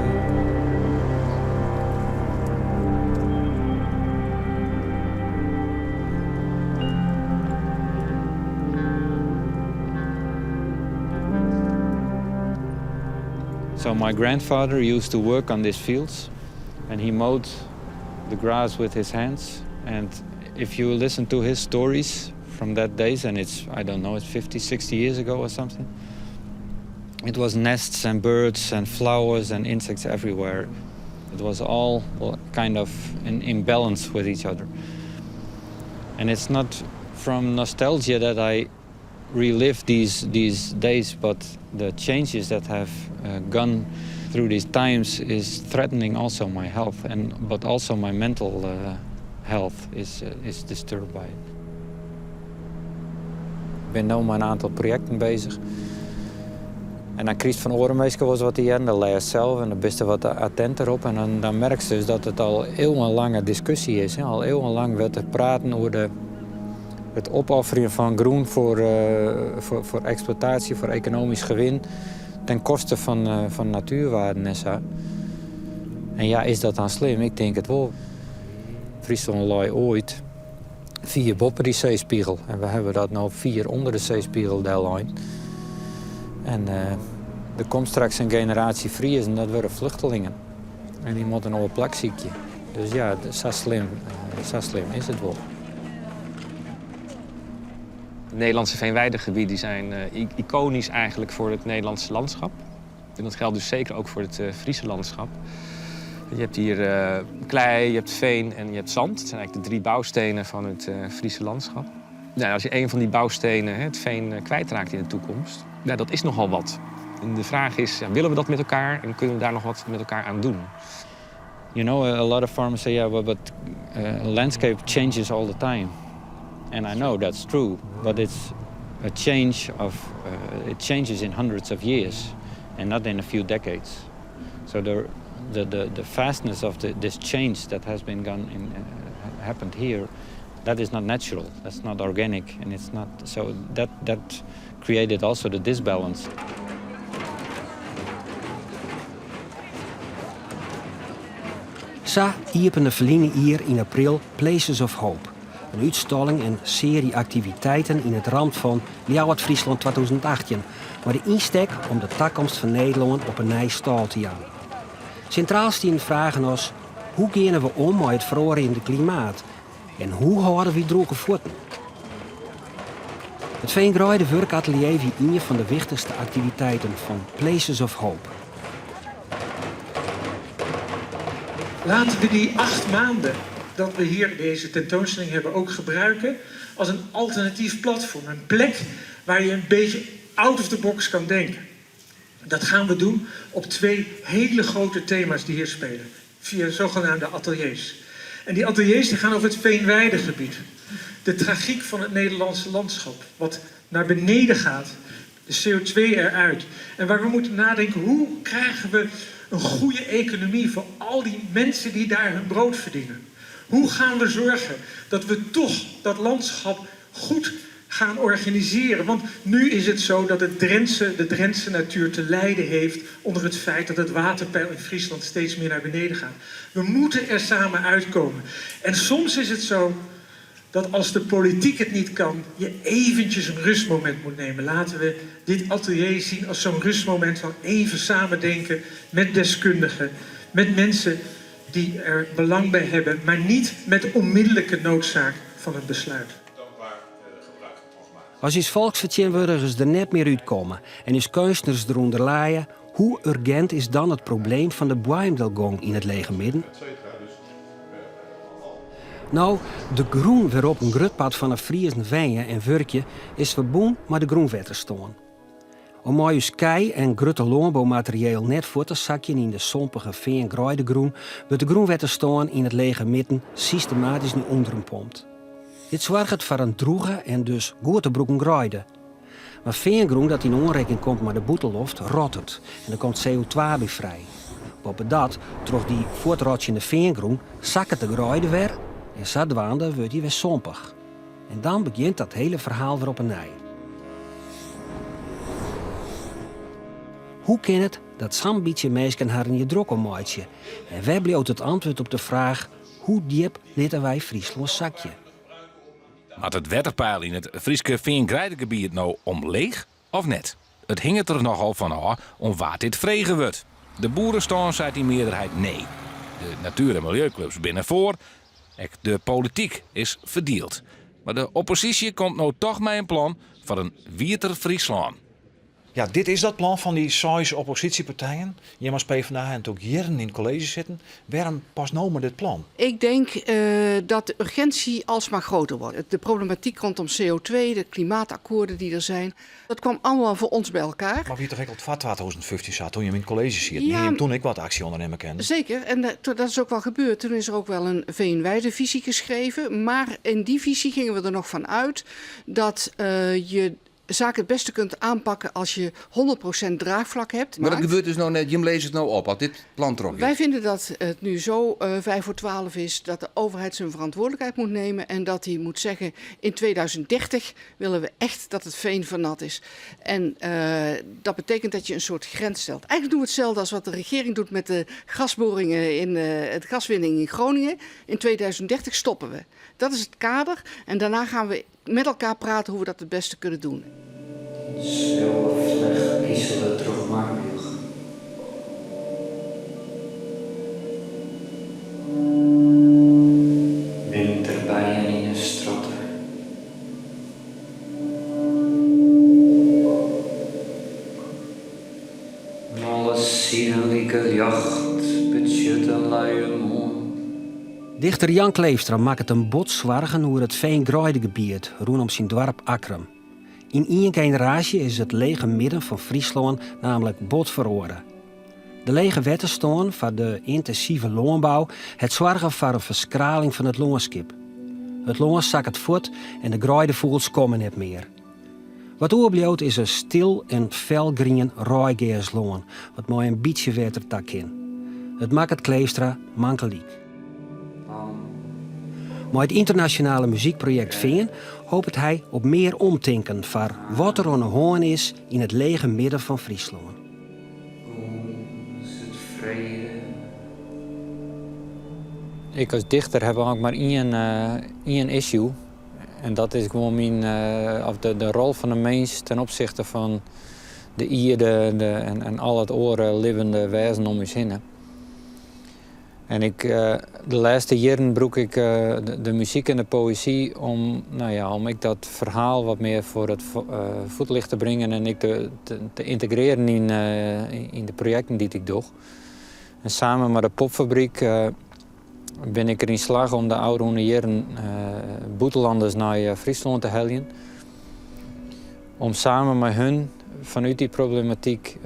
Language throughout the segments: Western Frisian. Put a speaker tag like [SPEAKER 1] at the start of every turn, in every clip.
[SPEAKER 1] sky. So my grandfather used to work on these fields and he mowed the grass with his hands and if you listen to his stories from that days and it's I don't know it's 50 60 years ago or something it was nests and birds and flowers and insects everywhere it was all kind of in imbalance with each other and it's not from nostalgia that I relive these these days but the changes that have uh, gone through these times is threatening also my health and but also my mental uh, health is uh, is disturbed by it. Ik bin no mei in oantal projekten beuzich. En dan krijst fan oare minsken wolris wat te hearren, dan lêst sels en dan bist der wat attinter op. En dan, dan merkst dus dat it al iuwenlange diskusje is. Hè. Al iuwenlang wurdt der praten oer de, it opofferjen fan grûn foar, uh, foar, foar eksploitaasje, foar ekonomysk gewin, ten koste fan, uh, fan natuerwearden en sa. En ja, is dat dan slim? Ik tink it wol. Fryslân lei oait fier boppe dy seespegel. En we hawwe dat no fier ûnder de seespegel dellein. En uh, der komt straks in generaasje Friezen, dat wurde flechtlingen. En dy moatte in oar plak sykje. Dus ja, sa slim, uh, sa slim is it wol.
[SPEAKER 2] De Nederlandse veenweidegebieden die zijn uh, iconisch eigenlijk voor het Nederlandse landschap. En dat geldt dus zeker ook voor het uh, Friese landschap. Je hebt hier uh, klei, je hebt veen en je hebt zand. Dat zijn eigenlijk de drie bouwstenen van het uh, Friese landschap. Nou, als je een van die bouwstenen, het veen, kwijtraakt in de toekomst, ja, dat is nogal wat. En de vraag is, ja, willen we dat met elkaar en kunnen we daar nog wat met elkaar aan doen?
[SPEAKER 1] A lot of farmers say, yeah, well, but landscape changes all the time. And I know that's true, but it's a change of, it changes in hundreds of years and not in a few decades. So the fastness of this change that has been gone in, happened here, that is not natural, that's not organic, and it's not, so that created also the disbalance.
[SPEAKER 3] Sa iepene ferline jier yn april Places of Hope. In útstalling en searje aktiviteiten yn it ramt fan Ljouwert Fryslân 2018, mei de ynstek om de takomst fan Nederlân op 'e nij stâl te jaan. Sintraal stiene fragen as hoe geane we om mei it feroarjende klimaat en hoe hâlde wy drûge fuotten? It Feangreide Wurkatelier wie ien fan de wichtichste aktiviteiten fan Places of Hope.
[SPEAKER 4] Laten we die 8 maanden dat we hier deze tentoonstelling hebben ook gebruiken als een alternatief platform. Een plek waar je een beetje out of the box kan denken. Dat gaan we doen op twee hele grote thema's die hier spelen. Via zogenaamde ateliers. En die ateliers die gaan over het Veenweidegebied. De tragiek van het Nederlandse landschap. Wat naar beneden gaat. De CO2 eruit. En waar we moeten nadenken, hoe krijgen we een goede economie voor al die mensen die daar hun brood verdienen? Hoe gaan we zorgen dat we toch dat landschap goed gaan organiseren? Want nu is het zo dat de Drentse natuur te lijden heeft onder het feit dat het waterpeil in Friesland steeds meer naar beneden gaat. We moeten er samen uitkomen. En soms is het zo dat als de politiek het niet kan, je eventjes een rustmoment moet nemen. Laten we dit atelier zien als zo'n rustmoment van even samen denken met deskundigen, met mensen die er belang bij hebben, maar niet met onmiddellijke noodzaak van een besluit.
[SPEAKER 3] As ús folksfertsjintwurdigers der net mear útkomme en ús keunstners derûnder lije, hoe urgint is dan it probleem fan de boaiemdelgong yn it Lege Midden? No, de grûn wêrop in grut part fan 'e Friezen wenje en wurkje is ferbûn mei de grûnwetterstân. Om mei ús kij en grutte lânboumaterieel net fuort te sakjen yn de sompige feangreidegrûn wurdt de grûnwetterstân yn it Lege Midden systematysk nei ûnderen pompt. Dit soarget foar in drûge en dus goed te brûken greide. Mar feangrûn dat yn oanrekking komt mei de bûtenloft rottet en der komt CO2 by frij. Boppedat, troch dy fuortrotsjende feangrûn sakket de greide wer en sadwaande wurdt dy wer sompich. En dan begjint dat hiele ferhaal wer op 'e nij. Hoe kin it dat sa'n bytsje minsken harren hjir drok om meitsje? En wêr bliuwt it antwurd op de fraach, hoe djip litte wy Fryslân sakje?
[SPEAKER 5] Moat it wetterpeil yn it Fryske feangreidegebiet no omleech of net? It hinget der nochal fan ôf oan wa't dit frege wurdt. De boerestân seit yn mearderheid nee. De natuer en miljeuklups binne foar. Ek de polityk is ferdield. Mar de opposysje komt no toch mei in plan foar in wieter Fryslân.
[SPEAKER 6] Ja, dit is dat plan fan dy seis opposysjepartijen. Jim as PvdA ha natuerlik jierren yn it kolleezje sitten. Wêrom pas no mei dit plan?
[SPEAKER 7] Ik denk dat de urgentie alsmaar groter wordt. De problematiek rondom CO2, de klimaatakkoorden die er zijn, dat kwam allemaal voor ons bij elkaar.
[SPEAKER 6] Mar wie toch ek al foar 2015 sa, toen jim yn it kolleezje sieten, hie jim toen ek wat aksje ûndernimme kinnen?
[SPEAKER 7] Zeker, en dat is ook wel gebeurd. Toen is er ook wel een veenweidevisie geschreven. Maar in die visie gingen we er nog van uit dat je zaken het beste kunt aanpakken als je 100% draagvlak hebt.
[SPEAKER 8] Mar dat gebeurt dus no net. Jim lizze it no op as dit plan trochgiet.
[SPEAKER 7] Wij vinden dat het nu zo 11.25 is dat de overheid zijn verantwoordelijkheid moet nemen en dat hij moet zeggen in 2030 willen we echt dat het veen vernat is. En dat betekent dat je een soort grens stelt. Eigenlijk doen we hetzelfde als wat de regering doet met de gasboringen in het gaswinning in Groningen. In 2030 stoppen we. Dat is het kader en daarna gaan we met elkaar praten hoe we dat het beste kunnen doen.
[SPEAKER 1] Sulverflecht kisele troch marwjuch. Winterbijen yn 'e strjitte. Nolle siden like ljocht betsjut in luie moarn.
[SPEAKER 3] Dichter Jan Kleefstra makket him bot soargen oer it feangreidegebiet rûnom syn doarp Akkrum. Yn ien generaasje is it lege midden fan Fryslân namelijk bot feroare. De lege wetterstân foar de yntinsive lânbou hat soarge foar in ferskraling fan it lânskip. It lân sakket fuort en de greidefûgels komme net mear. Wat oerbliuwt is in stil en felgrien raaigerslân wat mei in bytsje wetter ta kin. It makket Kleefstra mankelyk. Mei it ynternasjonale muzykprojekt Fean hopet hy op mear omtinken foar wat der oan 'e hân is yn it lege midden fan Fryslân.
[SPEAKER 1] Ik as dichter haw eigentlik mar ien issue. En dat is gewoan myn, of de rol fan de mins ten opsichte fan de ierde de, en al it oare libbende wêzen om ús hinne. En ik, de lêste jierren brûk ik de muzyk en de poëzy om, no ja, om ek dat ferhaal wat mear foar it fuotljocht te bringen en ek te, te yntegrearjen yn de projekten dy't ik doch. En samen mei de Popfabryk bin ik deryn slagge om de ôfrûne jierren bûtenlanners nei Fryslân te heljen. Om samen mei hun fanút dy problematyk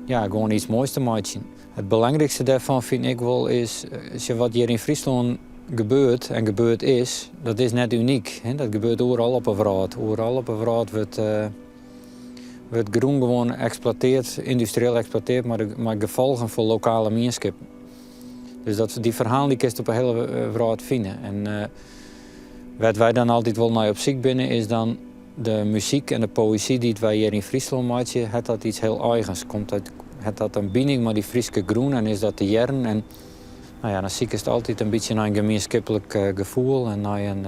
[SPEAKER 1] ja, gewoan iets moais te meitsjen. It belangrykste dêrfan fyn ik wol is, wat hjir yn Fryslân gebeurt en gebeurd is, dat is net unyk. Dat gebeurt oeral op 'e wrâld. Oeral op 'e wrâld wurdt wurdt grûn gewoan eksploiteard, yndustrieel eksploiteard, mei gefolgen foar lokale mienskippen. Dus dat, dy ferhalen dy kinst op 'e hiele wrâld fine. En wêr't wy dan altyd wol nei op syk binne, is dan de muzyk en de poëzy dy't wy hjir yn Fryslân meitsje, hat dat iets hiel eigens? Komt dat, hat dat in bining mei dy Fryske grûn en is dat te hearren? En no ja, dan sikest altyd in bytsje nei in gemienskiplik gefoel en nei in,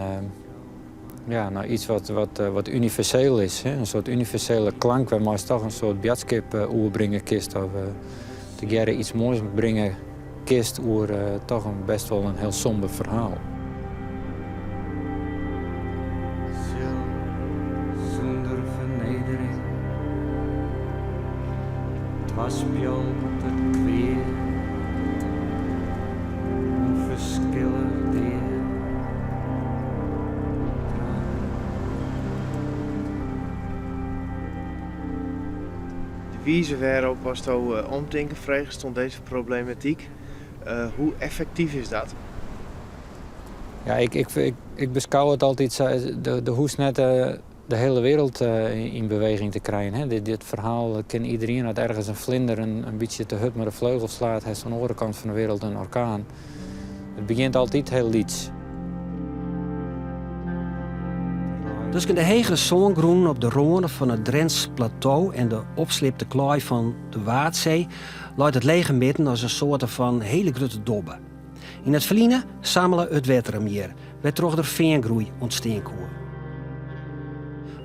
[SPEAKER 1] ja, nei iets wat, wat, wat universeel is. Hè? In soart universele klank wêrmei'tst toch in soart boadskip oerbringe kinst of tegearre iets moais bringe kinst oer toch in best wol in hiel somber ferhaal.
[SPEAKER 9] Sil sûnder fernedering twaspjalt it kwea ûnferskillich dea.
[SPEAKER 10] De wize wêrop'tsto omtinken fregest oan dizze problematyk, hoe effektyf is dat?
[SPEAKER 1] Ja, ik beskou it altyd sa, do hoechst net de hiele wereld yn beweging te krijen. Hè. Dit ferhaal kin iderien, as ergens in flinder in bytsje te hurd mei de fleugel slaat, hast oan de oare kant fan de wereld in orkaan. It begjint altyd hiel lyts.
[SPEAKER 3] Tusken de hegere sângrûnen op de râne fan it Drents Plateau en de opslipte klaai fan de Waadsee leit it Lege Midden as in soarte fan hiele grutte dobbe. Yn it ferline sammele it wetter him hjir, wêrtroch der feangroei ûntstean koe.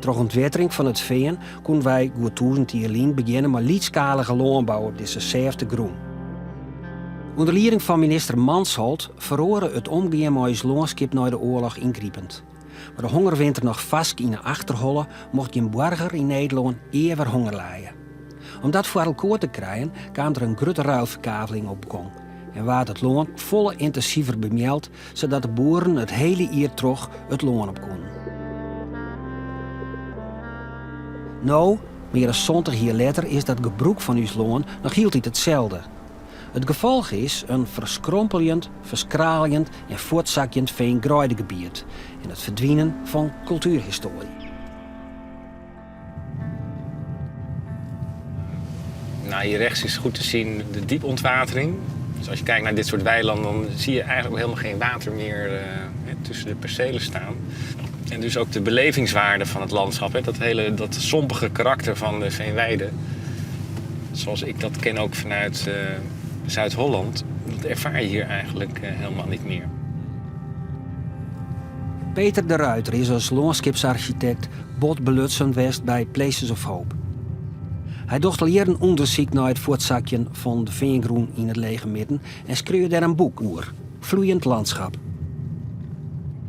[SPEAKER 3] Troch ûntwettering fan it fean koene wy goed tûzen jier lyn begjinne mei lytsskalige lânbou op dizze sêfte grûn. Under lieding fan minister Mansholt feroare it omgean mei ús lânskip nei de oarloch yngripend. Mei de hongerwinter noch farsk yn 'e achterholle mocht gjin boarger yn Nederlân ea wer honger lije. Om dat foar elkoar te krijen kaam der in grutte ruilferkaveling op gong en waard it lân folle yntinsiver bemeald sadat de boeren it hiele jier troch it lân op koenen. No, mear as 70 jier letter is dat gebrûk fan ús lân noch hieltyd itselde. It gefolch is in ferskronkeljend, ferskraaljend en fuortsakjend feangreidegebiet en it ferdwinen fan kultuerhistoarje.
[SPEAKER 2] Nou, hier rechts is goed te zien de diepontwatering. Dus als je kijkt naar dit soort weilanden, dan zie je eigenlijk helemaal geen water meer uh, tussen de percelen staan. En dus ook de belevingswaarde van het landschap, hè, dat hele dat sompige karakter van de veenweide, zoals ik dat ken ook vanuit uh, Zuid-Holland, dat ervaar je hier eigenlijk uh, helemaal niet meer.
[SPEAKER 3] Peter de Ruiter is as lânskipsarsjitekt bot belutsen west by Places of Hope. Hy docht al jierren ûndersyk nei it fuortsakjen fan de feangrûn yn it Lege Midden en skreau dêr in boek oer, Vloeiend Landschap.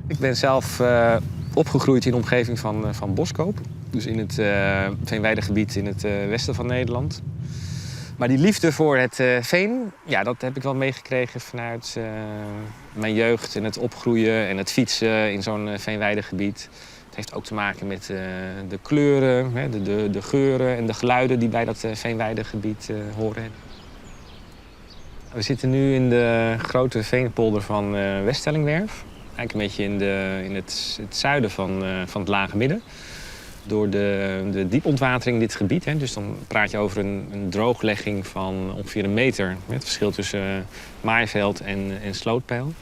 [SPEAKER 2] Ik ben zelf uh, opgegroeid in de omgeving van, uh, van Boskoop. Dus in het uh, veenweidegebied in het westen van Nederland. Maar die liefde voor het veen, ja, dat heb ik wel meegekregen vanuit mijn jeugd en het opgroeien en het fietsen in zo'n veenweidegebied. Het heeft ook te maken met de kleuren, de, de, de geuren en de geluiden die bij dat veenweidegebied horen. We zitten nu in de grote veenpolder van Weststellingwerf. Eigenlijk een beetje in, de, in het, het zuiden van, van het Lage Midden. Door de, de diepontwatering in dit gebied, hè, dus dan praat je over een, een drooglegging van ongeveer een meter. Het verschil tussen maaiveld en, en slootpeil.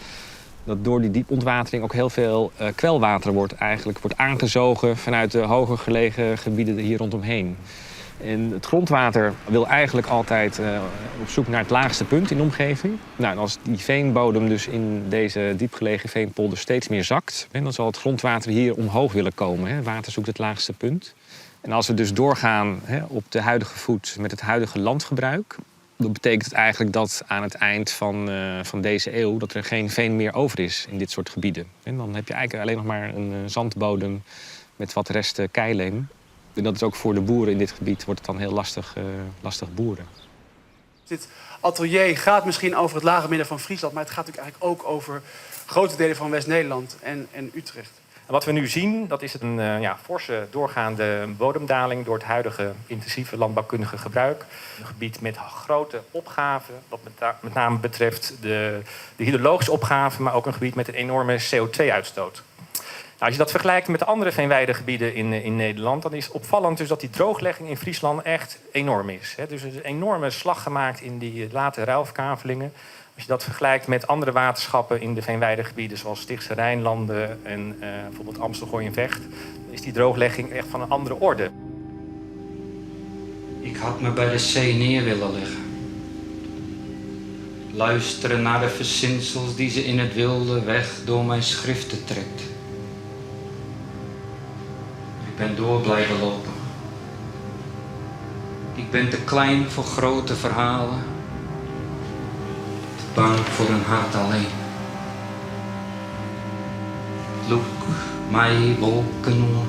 [SPEAKER 2] Dat door die diepontwatering ook heel veel uh, kwelwater wordt, eigenlijk wordt aangezogen vanuit de hoger gelegen gebieden hier rondomheen. En het grondwater wil eigenlijk altijd uh, op zoek naar het laagste punt in de omgeving. Nou, en als die veenbodem dus in deze diepgelegen veenpolder steeds meer zakt, hè, dan zal het grondwater hier omhoog willen komen. Hè. Water zoekt het laagste punt. En als we dus doorgaan hè, op de huidige voet met het huidige landgebruik, dat betekent het eigenlijk dat aan het eind van, uh, van deze eeuw dat er geen veen meer over is in dit soort gebieden. En dan heb je eigenlijk alleen nog maar een zandbodem met wat resten keileem. En dat is ook voor de boeren in dit gebied wordt het dan heel lastig, uh, lastig boeren.
[SPEAKER 11] Dit atelier gaat misschien over het lage midden van Friesland, maar het gaat natuurlijk eigenlijk ook over grote delen van West-Nederland en, en Utrecht.
[SPEAKER 2] En wat we nu zien, dat is een uh, ja, forse doorgaande bodemdaling door het huidige intensieve landbouwkundige gebruik. Een gebied met grote opgaven, wat met, met name betreft de, de hydrologische opgave, maar ook een gebied met een enorme CO2-uitstoot. Nou, als je dat vergelijkt met de andere veenweidegebieden in, in Nederland, dan is opvallend dus dat die drooglegging in Friesland echt enorm is. Dus er is een enorme slag gemaakt in die late ruilverkavelingen. Als je dat vergelijkt met andere waterschappen in de veenweidegebieden, zoals Stichtse Rijnlanden en uh, bijvoorbeeld Amstelgooi en Vecht, dan is die drooglegging echt van een andere orde.
[SPEAKER 9] Ik had me bij de zee neer willen leggen. Luisteren naar de verzinsels die ze in het wilde weg door mijn schriften trekt. Ik ben door blijven lopen. Ik ben te klein voor grote verhalen. Te bang voor een hart alleen. Lûk my wolken oan.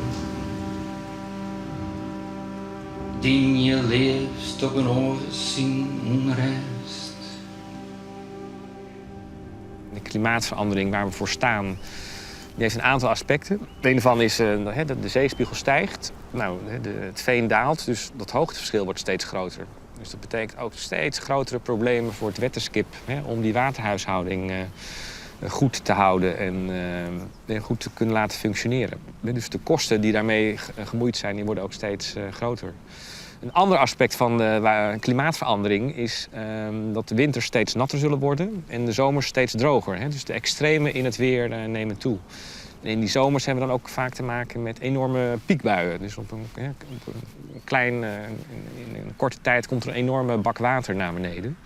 [SPEAKER 9] Dien je leafst op in oar syn ûnrêst.
[SPEAKER 2] De klimaatverandering waar we voor staan, die heeft een aantal aspecten. Een ervan is uh, dat de zeespiegel stijgt. Nou, de, het veen daalt, dus dat hoogteverschil wordt steeds groter. Dus dat betekent ook steeds grotere problemen voor het wetterskip... Hè, om die waterhuishouding uh, goed te houden en uh, goed te kunnen laten functioneren. Dus de kosten die daarmee gemoeid zijn, die worden ook steeds groter. Een ander aspect van de klimaatverandering is um, dat de winters steeds natter zullen worden en de zomers steeds droger. Hè? Dus de extremen in het weer uh, nemen toe. En in die zomers hebben we dan ook vaak te maken met enorme piekbuien. Dus op een, op een klein, in een korte tijd komt er een enorme bak water naar beneden.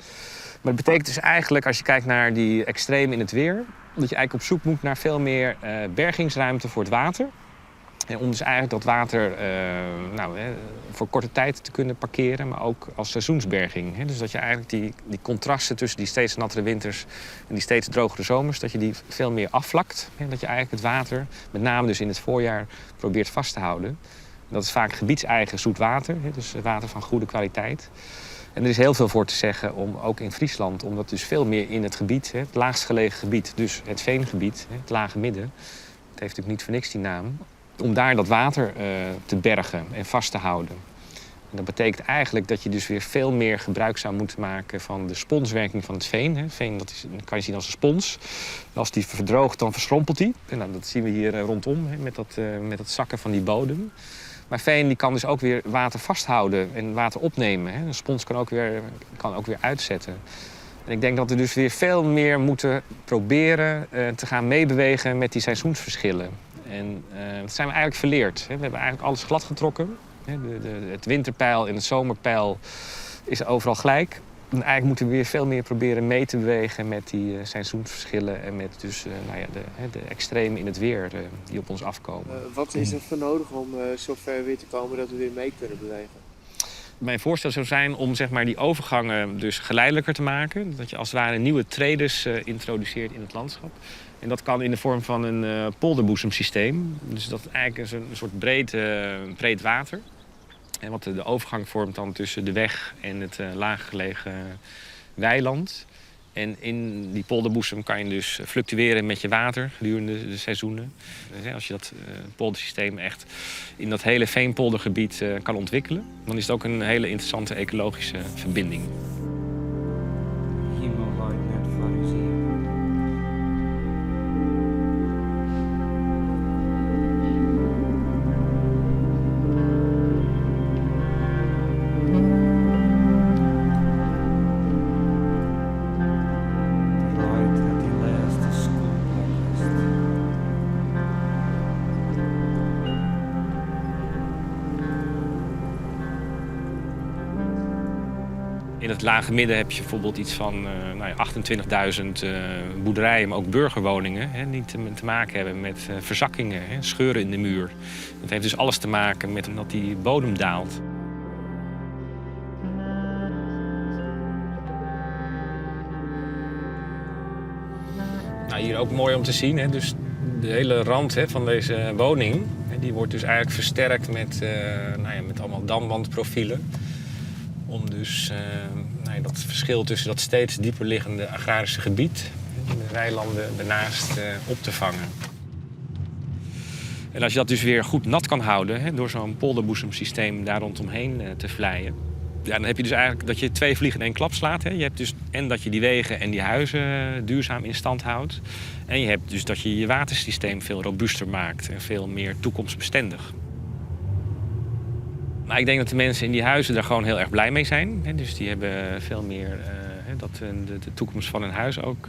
[SPEAKER 2] Maar dat betekent dus eigenlijk, als je kijkt naar die extremen in het weer, dat je eigenlijk op zoek moet naar veel meer bergingsruimte voor het water. En om dus eigenlijk dat water nou, voor korte tijd te kunnen parkeren, maar ook als seizoensberging. Hè. Dus dat je eigenlijk die contrasten tussen die steeds nattere winters en die steeds drogere zomers, dat je die veel meer afvlakt. Hè. Dat je eigenlijk het water, met name dus in het voorjaar, probeert vast te houden. En dat is vaak gebiedseigen zoet water, hè, dus water van goede kwaliteit. En er is heel veel voor te zeggen om ook in Friesland, om dat dus veel meer in het gebied, hè, het laagst gelegen gebied, dus het veengebied, hè, het lage midden, het heeft natuurlijk niet voor niks die naam, om daar dat water te bergen en vast te houden. En dat betekent eigenlijk dat je dus weer veel meer gebruik zou moeten maken van de sponswerking van het veen. Hè. Veen, dat kan je zien als een spons. En als die verdroogt, dan verschrompelt die. En dat zien we hier rondom, hè, met dat zakken van die bodem. Maar veen die kan dus ook weer water vasthouden en water opnemen. Hè. Een spons kan ook weer uitzetten. En ik denk dat we dus weer veel meer moeten proberen te gaan meebewegen met die seizoensverschillen. En dat zijn we eigenlijk verleerd. Hè. We hebben eigenlijk alles glad getrokken. Hè. Het winterpeil en het zomerpeil is overal gelijk. En eigenlijk moeten we weer veel meer proberen mee te bewegen met die seizoensverschillen en met dus de extremen in het weer die op ons afkomen.
[SPEAKER 10] Wat is er voor nodig om zover weer te komen dat we weer mee kunnen bewegen?
[SPEAKER 2] Mijn voorstel zou zijn om die overgangen dus geleidelijker te maken. Dat je als het ware nieuwe tredes introduceert in het landschap. En dat kan in de vorm van een polderboezemsysteem. Dus dat eigenlijk is een soort breed water. En wat de overgang vormt dan tussen de weg en het laaggelegen weiland. En in die polderboezem kan je dus fluctueren met je water gedurende de seizoenen. Dus, als je dat poldersysteem echt in dat hele veenpoldergebied kan ontwikkelen, dan is het ook een hele interessante ecologische verbinding.
[SPEAKER 9] Hemel leit net foar ús iepen. Dy leit hat dyn lêste skûlplak west.
[SPEAKER 2] In het lage midden heb je bijvoorbeeld iets van 28.000 boerderijen, maar ook burgerwoningen, hè, die te maken hebben met verzakkingen, hè, scheuren in de muur. Dat heeft dus alles te maken met omdat die bodem daalt. Hier ook mooi om te zien, hè, dus de hele rand, hè, van deze woning, hè, die wordt dus eigenlijk versterkt met allemaal damwandprofielen. Om dus dat verschil tussen dat steeds dieper liggende agrarische gebied, hè, de weilanden daarnaast op te vangen. En als je dat dus weer goed nat kan houden, hè, door zo'n polderboezemsysteem daar rondomheen te vlijen, dan heb je dus eigenlijk dat je twee vliegen in één klap slaat. Hè. Je hebt dus en dat je die wegen en die huizen duurzaam in stand houdt. En je hebt dus dat je je watersysteem veel robuuster maakt en veel meer toekomstbestendig. Maar ik denk dat de mensen in die huizen daar gewoon heel erg blij mee zijn. Hè. Dus die hebben veel meer hè, dat de toekomst van hun huis ook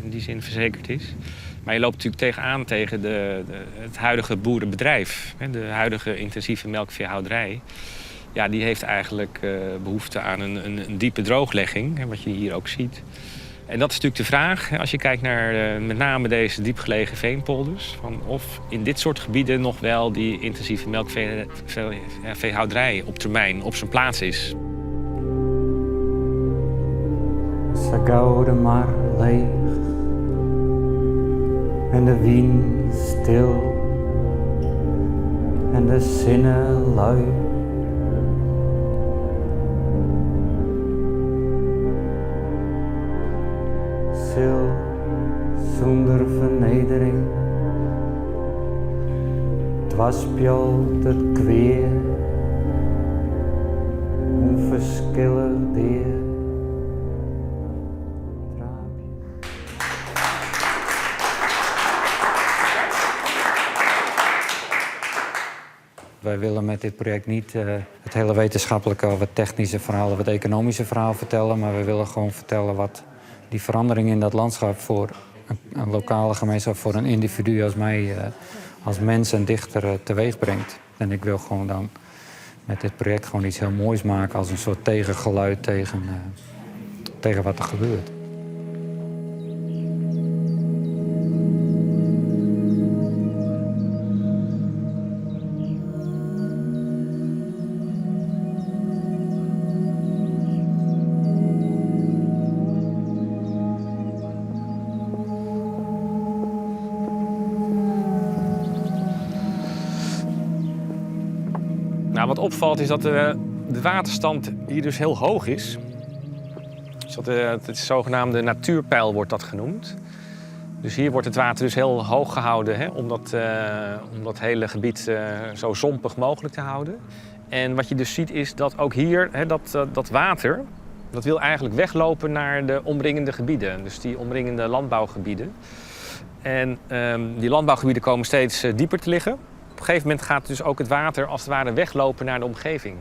[SPEAKER 2] in die zin verzekerd is. Maar je loopt natuurlijk tegenaan tegen het huidige boerenbedrijf. Hè, de huidige intensieve melkveehouderij. Die heeft eigenlijk behoefte aan een diepe drooglegging, hè, wat je hier ook ziet. En dat is natuurlijk de vraag, hè, als je kijkt naar met name deze diepgelegen veenpolders, van of in dit soort gebieden nog wel die intensieve melkveehouderij op termijn op zijn plaats is.
[SPEAKER 1] Sa gau de mar leech en de wyn stil en de sinne lui. Sil sûnder fernedering, twaspjolt it kwea, ûnferskillich dea. Wij willen met dit project niet het hele wetenschappelijke of het technische verhaal of het economische verhaal vertellen, maar we willen gewoon vertellen wat die verandering in dat landschap voor een lokale gemeenschap, voor een individu als mij, als mens en dichter teweeg brengt. En ik wil gewoon dan met dit project gewoon iets heel moois maken als een soort tegengeluid tegen wat er gebeurt.
[SPEAKER 2] Nou, wat opvalt is dat de waterstand hier dus heel hoog is. Dus dat het zogenaamde natuurpeil wordt dat genoemd. Dus hier wordt het water dus heel hoog gehouden, hè, om dat hele gebied zo zompig mogelijk te houden. En wat je dus ziet is dat ook hier, hè, dat water, dat wil eigenlijk weglopen naar de omringende gebieden. Dus die omringende landbouwgebieden. En die landbouwgebieden komen steeds dieper te liggen. Op een gegeven moment gaat dus ook het water als het ware weglopen naar de omgeving.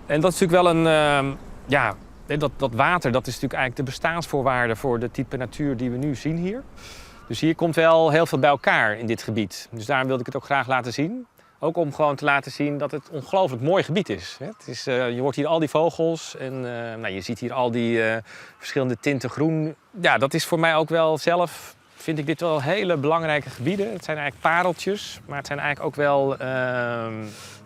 [SPEAKER 2] En dat is natuurlijk wel een ja, hè, dat, dat water, dat is natuurlijk eigenlijk de bestaansvoorwaarde voor de type natuur die we nu zien hier. Dus hier komt wel heel veel bij elkaar in dit gebied. Dus daarom wilde ik het ook graag laten zien. Ook om gewoon te laten zien dat het een ongelooflijk mooi gebied is. Hè. Je hoort hier al die vogels en je ziet hier al die verschillende tinten groen. Ja, dat is voor mij ook wel zelf, vind ik dit wel hele belangrijke gebieden. Het zijn eigenlijk pareltjes, maar het zijn eigenlijk ook wel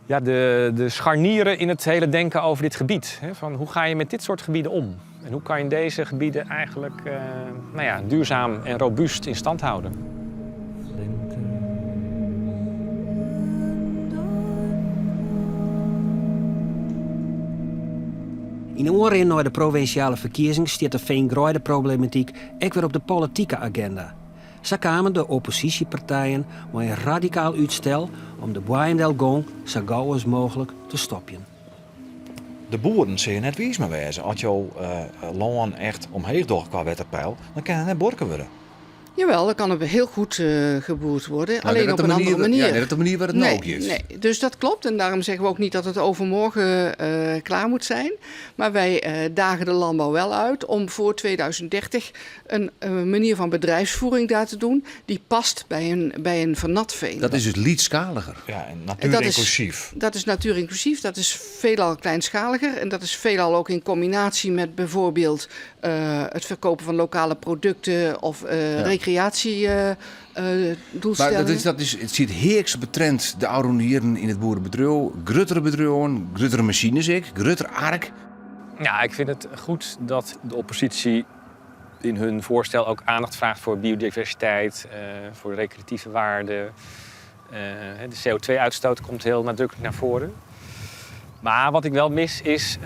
[SPEAKER 2] de scharnieren in het hele denken over dit gebied. Hè? Van hoe ga je met dit soort gebieden om? En hoe kan je deze gebieden eigenlijk duurzaam en robuust in stand houden?
[SPEAKER 3] In oanrin nei de provinsjale ferkiezings stiet de feangreideproblematiek ek wer op de politieke agenda. Sa kamen de opposysjepartijen mei in radikaal útstel om de boaiemdelgong sa gau as mooglik te stopjen.
[SPEAKER 6] De boeren sille net wiis mei wêze. As jo lân echt omheech docht kwa wetterpeil, dan kin it net buorke wurde.
[SPEAKER 7] Jawel, dan kan er heel goed geboerd worden.
[SPEAKER 8] Maar
[SPEAKER 7] Alleen
[SPEAKER 8] net
[SPEAKER 7] op
[SPEAKER 8] op de
[SPEAKER 7] een andere
[SPEAKER 8] manier,
[SPEAKER 7] manier.
[SPEAKER 8] Ja, net op de manier waar het nou
[SPEAKER 7] Nee,
[SPEAKER 8] ook is.
[SPEAKER 7] nee, dus dat klopt. En daarom zeggen we ook niet dat het overmorgen klaar moet zijn. Maar wij dagen de landbouw wel uit om voor 2030 een manier van bedrijfsvoering daar te doen die past bij een vernat veen.
[SPEAKER 8] Dat is dus lietskaliger.
[SPEAKER 6] Ja, en
[SPEAKER 7] En
[SPEAKER 6] natuurinclusief.
[SPEAKER 7] dat is natuurinclusief, dat is veelal kleinschaliger. En dat is veelal ook in combinatie met bijvoorbeeld het verkopen van lokale producten of recreatie doelstellingen.
[SPEAKER 8] Maar het ziet heerlijk betrend de oude heren in het boerenbedrijf. Gruttere bedrijven, gruttere machines, ik, grutter ark.
[SPEAKER 2] Ja, ik vind het goed dat de oppositie in hun voorstel ook aandacht vraagt voor biodiversiteit, voor recreatieve waarden. De CO2-uitstoot komt heel nadrukkelijk naar voren. Maar wat ik wel mis is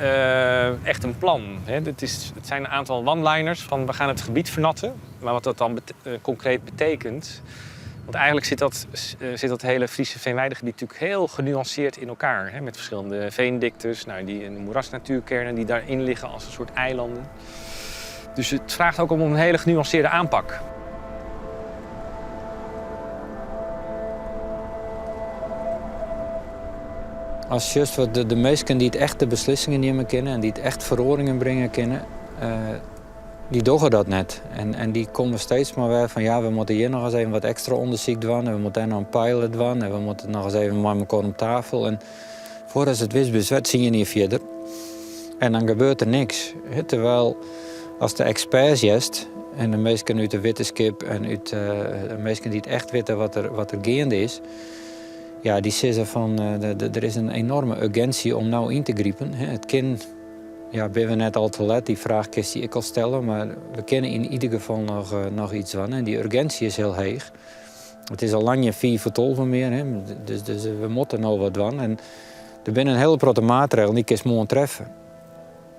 [SPEAKER 2] echt een plan. Hè. Het zijn een aantal one-liners van we gaan het gebied vernatten. Maar wat dat dan concreet betekent... Want eigenlijk zit dat hele Friese veenweidegebied natuurlijk heel genuanceerd in elkaar. Hè, met verschillende veendiktes, die in de moerasnatuurkernen die daarin liggen als een soort eilanden. Dus het vraagt ook om een hele genuanceerde aanpak.
[SPEAKER 1] Als juist wat de meesten die het echt de beslissingen nemen kennen en die het echt veranderingen brengen kennen, die doggen dat net. En die komen steeds maar weer van ja, we moeten hier nog eens even wat extra onderzoek doen en we moeten daar nog een pilot doen en we moeten nog eens even met elkaar om tafel. En voordat ze het wist, bezwet, zie je niet verder. En dan gebeurt er niks. Hè, terwijl als de experts juist, en de meesten uit de wetenschap en uit de meesten die het echt weten wat er gaande is, ja, die zeggen van er is een enorme urgentie om nou in te grijpen. Hè. Het kind, ja, ben we net al te laat, die vraag kan ik al stellen, maar we kennen in ieder geval nog iets van. En die urgentie is heel hoog. Het is al lang geen 4 voor 12 meer, hè. Dus we moeten nou wat doen. En er zijn een hele grote maatregelen die kun je morgen treffen.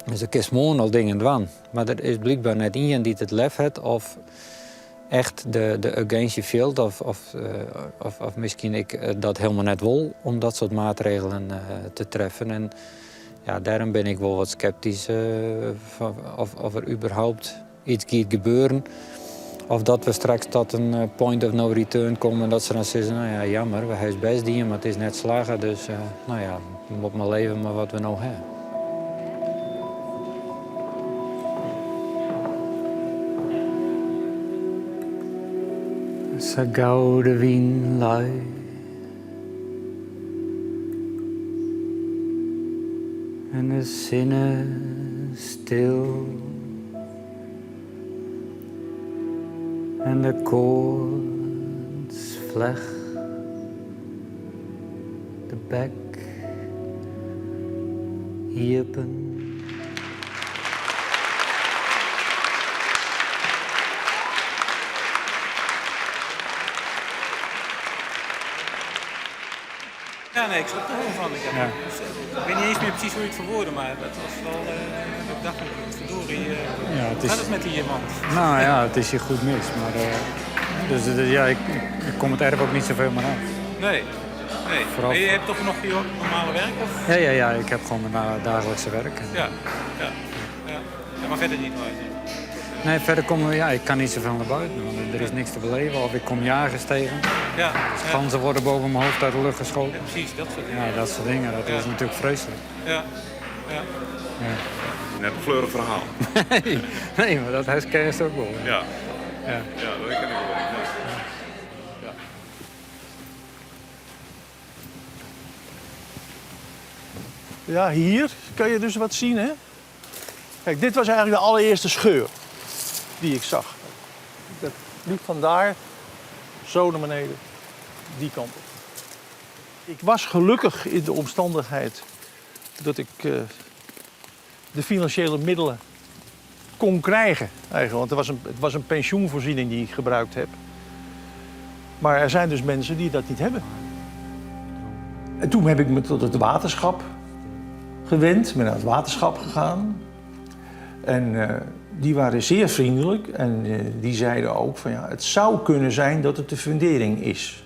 [SPEAKER 1] Dus er kun je morgen al dingen doen. Maar er is blijkbaar net iemand die het lef heeft of echt de urgentie veelt of misschien ik dat helemaal net wil om dat soort maatregelen te treffen. En daarom ben ik wel wat sceptisch of er überhaupt iets gaat gebeuren. Of dat we straks tot een point of no return komen en dat ze dan zeggen, nou ja, jammer, we hebben best dingen, maar het is net slagen, dus we moeten maar leven met wat we nou hebben. Sa gau de wyn lei. En de sinne stil. En de koarts flecht de bek iepen.
[SPEAKER 12] Ja, nee, ik schrok er gewoon van. Ik, heb, ja. ik weet niet eens meer precies hoe je het verwoordde, maar dat was wel. Uh, ik dacht, verdorie, uh, ja, het is, gaat het met die man?
[SPEAKER 1] Nou ja, het is hier goed mis. Maar, uh, dus, dus ja, ik, ik, kom het erf ook niet zoveel meer af.
[SPEAKER 12] Nee. Nee. Vooral... Maar je hebt toch nog je normale werk? Of?
[SPEAKER 1] Ja, ja, ja, ik heb gewoon mijn dagelijkse werk.
[SPEAKER 12] Ja, ja, ja. ja maar verder niet hoor.
[SPEAKER 1] Nee, verder kom ja, ik kan niet zoveel naar buiten, want er is niks te beleven. Of ik kom jagers tegen.
[SPEAKER 12] Ja,
[SPEAKER 1] Ganzen worden boven mijn hoofd uit de lucht geschoten.
[SPEAKER 12] Ja, precies, dat soort dingen.
[SPEAKER 1] Ja, dat soort dingen. Dat is natuurlijk vreselijk.
[SPEAKER 12] Ja, ja.
[SPEAKER 1] ja.
[SPEAKER 13] Net een fleurig verhaal.
[SPEAKER 1] nee, nee, maar dat herken je ook wel.
[SPEAKER 13] Ja. Ja, ja dat ken ik wel. Ja.
[SPEAKER 14] Ja, hier kan je dus wat zien, hè? Kijk, dit was eigenlijk de allereerste scheur die ik zag. Dat liep vandaar zo naar beneden, die kant op. Ik was gelukkig in de omstandigheid dat ik uh, de financiële middelen kon krijgen. Eigenlijk, want het was, een, het was een pensioenvoorziening die ik gebruikt heb. Maar er zijn dus mensen die dat niet hebben. En toen heb ik me tot het waterschap gewend, ben naar het waterschap gegaan. En uh, die waren zeer vriendelijk en uh, die zeiden ook van ja, het zou kunnen zijn dat het de fundering is.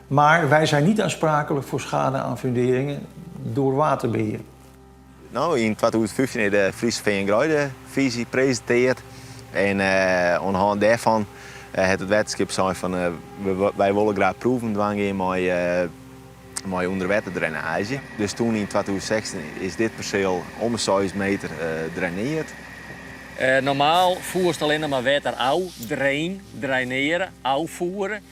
[SPEAKER 14] Maar wij zijn niet aansprakelijk voor schade aan funderingen door waterbeheer.
[SPEAKER 15] Nou, in 2015 is de Friese Veen-Visie gepresenteerd. En uh, aan de hand daarvan uh, het het wetenschap zei van uh, wij willen graag proeven doen met mei ûnderwetterdrainaazje. Dus toen in 2016 is dit perceel om de 6 meter draineerd.
[SPEAKER 9] Normaal voerst alleen maar wetter ôf, drain, draineren, ôfvoeren.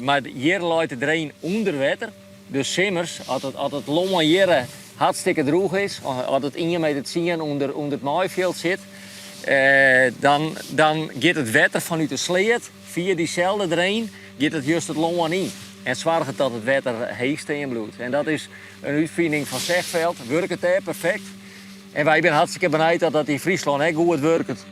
[SPEAKER 9] Mar hjir leit de drain ûnder wetter. Dus simmers, as it lân hjir hartstikke drûch is, as it 1 meter 10 ûnder, ûnder it maaifjild sit, dan, dan giet it wetter fanút de sleat fia dyselde drain giet it just it lân yn. En soarget dat it wetter heech stean bliuwt. En dat is in útfining fan Zegveld, wurket dêr perfekt. En wy binne hartstikke benijd dat dat yn Fryslân ek goed wurket.